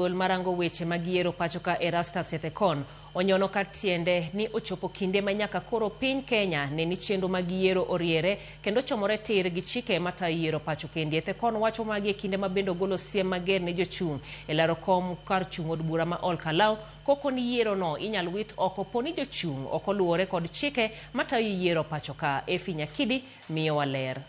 Duol marango weche mag yiero pacho ka Erastus Ethekon onyono kar tiende ni ochopo kinde ma nyaka koro piny Kenya ne ni chenro mag yiero oriere kendo chomore tir gi chike matayo yiero pacho kendi. Ethekon wacho magi e kinde ma bende ogolo siem mager ne jochung' e laro kom kar chung' od bura ma Ol Kalou koko ni yiero no inyal wit oko po ni jochung' ok oluwore kod chike matayo yiero pacho ka. Effie Nyakidi miyowa ler.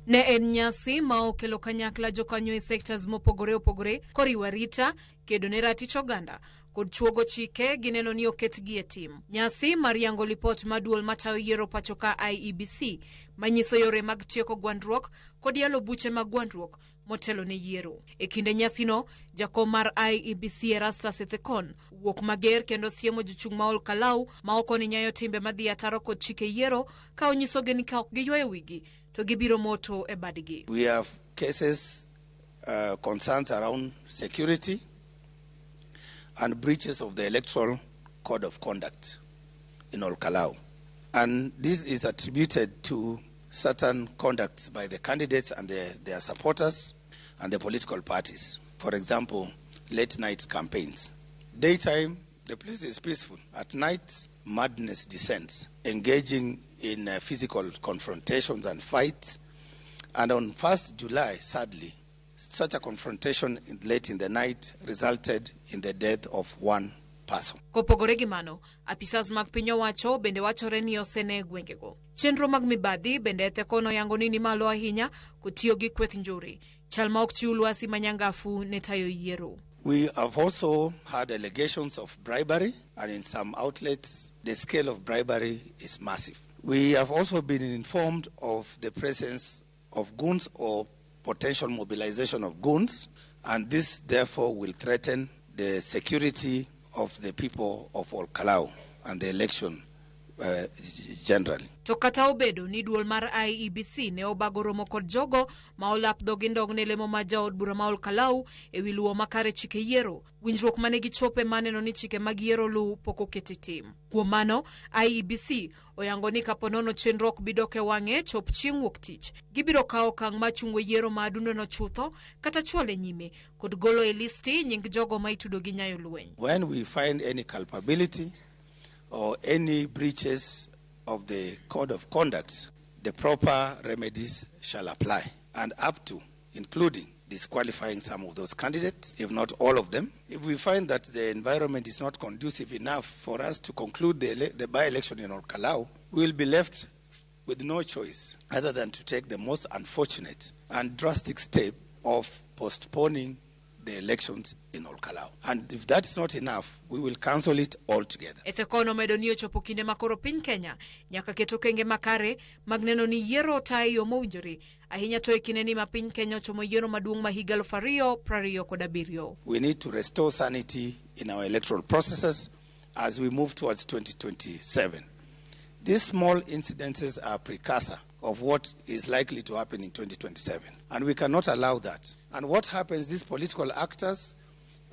Ne en nyasi ma okelo kanyakla jokanyo e sectors mopogore opogore koriwo arita, kedo ne ratich oganda kod chuogo chike gineno ni oketgi e tim. Nyasi mar yango lipot ma duol matayo yiero pacho ka IEBC manyiso yore mag tieko gwandruok kod yalo buche mag gwandruok motelo ne yiero. E kinde nyasino, jakom mar IEBC Erastus Ethekon wuok mager kendo siemo jochung' ma Ol Kalou ma oko ni nyayo timbe madhi ataro kod chike yiero ka onyisogi ni ka ok giywayo wigi to gibiro moto e badgi. We have cases, concerns around security and breaches of the Electoral Code of Conduct in Ol Kalou. And this is attributed to certain conducts by the candidates and their supporters and the political parties. For example, late night campaigns. Daytime, the place is peaceful. At night, madness descends, engaging in physical confrontations and fights. And on 1st July, sadly, such a confrontation late in the night resulted in the death of one person. Kopogore gi mano, apisas mag piny owacho bende wachore ni osene e gwengego. Chenro mag mibadhi bende Ethekon oyango ni ni malo ahinya kotiyo gi kweth njore. Chal ma ok chiw lwasi manyangafu ne tayo yiero. We have also had allegations of bribery, and in some outlets, the scale of bribery is massive. We have also been informed of the presence of goons or potential mobilization of goons, and this therefore will threaten the security of the people of Ol Kalou and the election generally. To kata obedo ni duol mar IEBC ne obago romo kod jogo ma olap dhogi ndong ne lemo ma jaod bura ma Ol Kalou ewi luwo makare chike yiero, winjruok mane gichope maneno ni chike mag yiero luw pok oket e tim. Kuom mano, IEBC oyango ni kapo nono chenro ok bi dok e wang'e chop chieng' wuok tich, gibiro kawo okang' mar chungo yiero ma adundono chutho kata chwale nyime kod golo e listi nying jogo ma itudo gi nyayo lweny. When we find any culpability or any breaches of the code of conduct, the proper remedies shall apply, and up to including disqualifying some of those candidates, if not all of them. If we find that the environment is not conducive enough for us to conclude the by-election in Ol Kalou, we will be left with no choice other than to take the most unfortunate and drastic step of postponing the elections in Ol Kalou. And if that is not enough, we will cancel it altogether. Ethekon omedo ni ochopo kinde ma koro piny Kenya nyaka ket okenge makare mag neno ni yiero otayo e yo mowinjore ahinya to e kindeni ma piny Kenya ochomo yiero maduong' ma higa 2027. We need to restore sanity in our electoral processes as we move towards 2027. These small incidences are precursor of what is likely to happen in 2027. And we cannot allow that. And what happens, these political actors,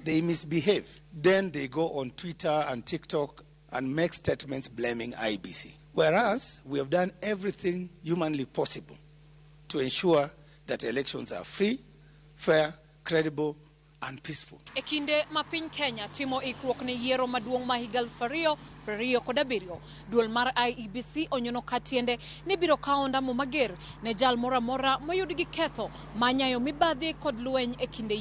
they misbehave. Then they go on Twitter and TikTok and make statements blaming IEBC. Whereas we have done everything humanly possible to ensure that elections are free, fair, credible, and peaceful. E kinde ma piny Kenya timo ikruok ne yiero maduong' ma higa 2027, duol mar IEBC onyono ka tiende ni biro kawo ondamo mager ne jal moro amora moyud gi ketho ma nyayo mibadhi kod lweny e kinde yiero.